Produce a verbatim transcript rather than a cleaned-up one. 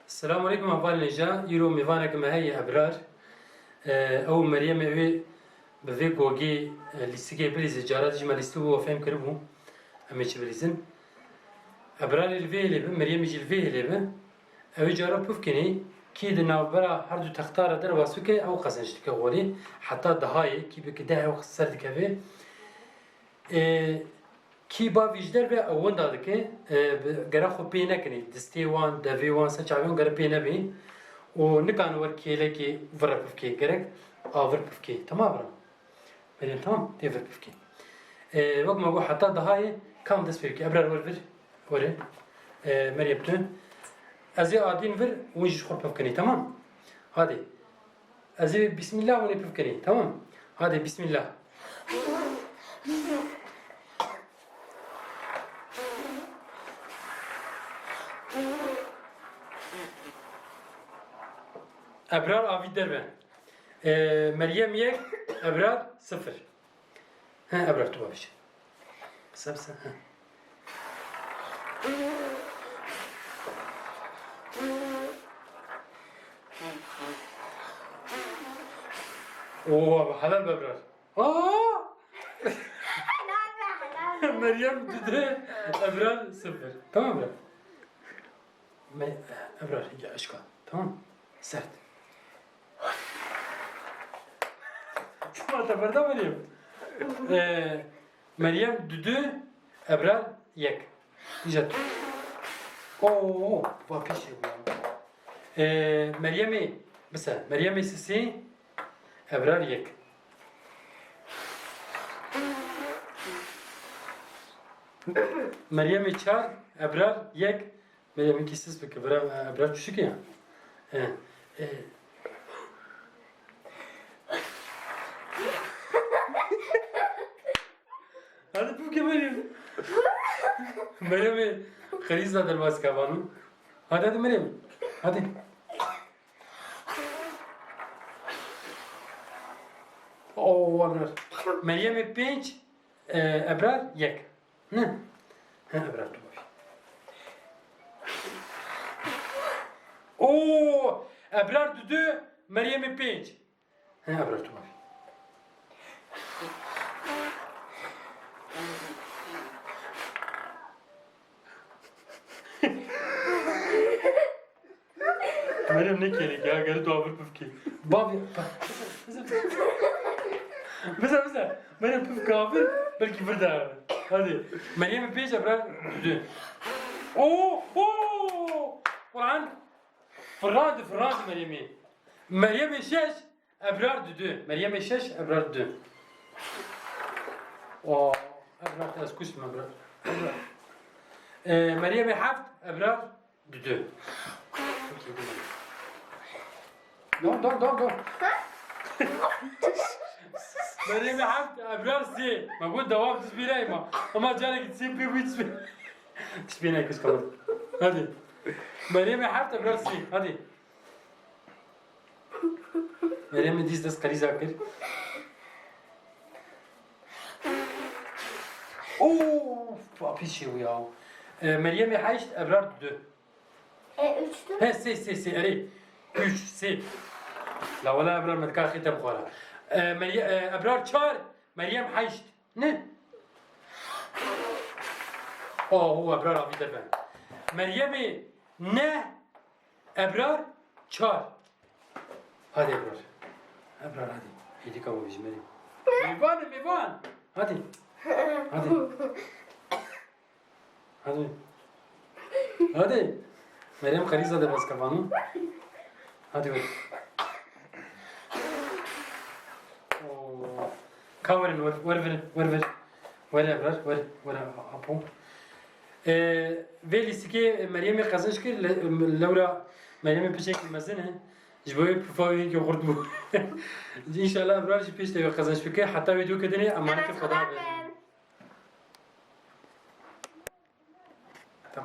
Selamun Eleykum hevalên hêja. Îro mêvaneke me heye Ebrar. E, ew Meryemê wê bi vê gogê, e, lîstikê bilîze. Cara dijî me lîstik bû, we fêm kiribû. Em ê çi bilîzin? Ebrarê li vê hêlê bi, Meryemê jî li vê hêlê bi. Ew ê cara puf kenê. Kî di navbera her du texta re derbas bike, ew qezenc dike holê. Heta dehayê, kî bike deh ew ser dikeve. E, Kî bavî ji derve ew winda dike, e, bi, gere xwe pê nekinê. Distê wan, devê wan, ser çavê wan gere pê nebê. Û nikane wer kêlekê vir re pifkê. Gerek a vir pifkê. Temam bira. Meryem, temam. Tê vir pifkê. E, wek me got heta dehayê kam dest pê bike. Ebrar wer vir. Were. E, Meryem tu. Ez ê adîn vir, hûn jî ji xwe pifkinê. Temam. Hadi. Ez ê Bismillah hûn ê pifkinê. Temam. Hadi Bismillah. Ebrar avî derve. Ee, Meryem yek, Ebrar sıfır. He, Ebrar tu babiş. Kısa kısa. He. Oo, helal be Ebrar. Aa! Helal be, helal be. Meryem düdü, Ebrar sıfır. Tamam mı? Me-, Ebrar, ya aşka. Tamam. Sert. Sima te berda Meryem. Ee, Meryem düdü, Ebrar yek. Güzel. Oo, va pêşê bu ya. Ee, Meryemê, mesela, Meryemê sisi, Ebrar yek. Meryemê çar, Ebrar yek. Meryem, hinkî sis bike, bira, Ebrar küçük ya. E, e. Hadi puf ke Meryem. Meryemê xerîza derbas kavanu. Hadi, hadi Meryem. Hadi. Oo, Ebrar. Meryemê pênc, e, Ebrar yek. Ne? He, Ebrar tu bavî. Oo, Ebrar düdü, Meryemê pênc. He, Ebrar tu bavî. Meryem ne kêlek ya, geri tu avir pifkê. Bavî, bak. Bize, bize. Meryem pifke avir, belkî vir de. Hadi. Meryemê pênc, Ebrar düdü. Oo, oo! Kur'an. Firrandi, firrandi Meryemê. Meryemê şeş, Ebrar düdü. Meryemê şeş, Ebrar düdü. Oo, Ebrar, ez kuştim Ebrar. Ee, Meryemê heft, Ebrar düdü. Dur, dur, dur, dur. Meryemê heft, Ebrar sê. Ma got devam tişbî neyma. Ama carekî sê pê wî tişbî. Tişbî ne kız kalın. Hadi. Meryemê heft, Ebrar sê. Hadi. Meryemê dîs dest qerîza kir. Of, apî çê ya. E, Meryemê heşt, Ebrar du. E, üçtü. He, sê, sê, sê, erê. Üç, sê. La wela Ebrar me dika xê te bixwara. E, Merye-, e, Ebrar çar, Meryem heşt. Ne? Ahu, Ebrar avî te ben. Meryemê ne, Ebrar çar. Hadi Ebrar. Ebrar hadi. Hêdîka we bijî Meryem. Mêvan e, mêvan. Hadi. Hadi. Hadi. Hadi. Meryem Xelîza de bas kafanu. Hadi ver. Oo. Ka werin, wer, wer, wer, wer, wer. Wer Ebrar, wer, wer Apo. Ee, vê lîstikê Meryemê qezenç kir, le-, lewra Meryemê piçekî mezin e. Ji bo wê pifa wê yekê xurt bû. Înşallah Ebrar jî pêş de wê qezenç bike. Heta wê dû kedinê, emanetê Xweda be.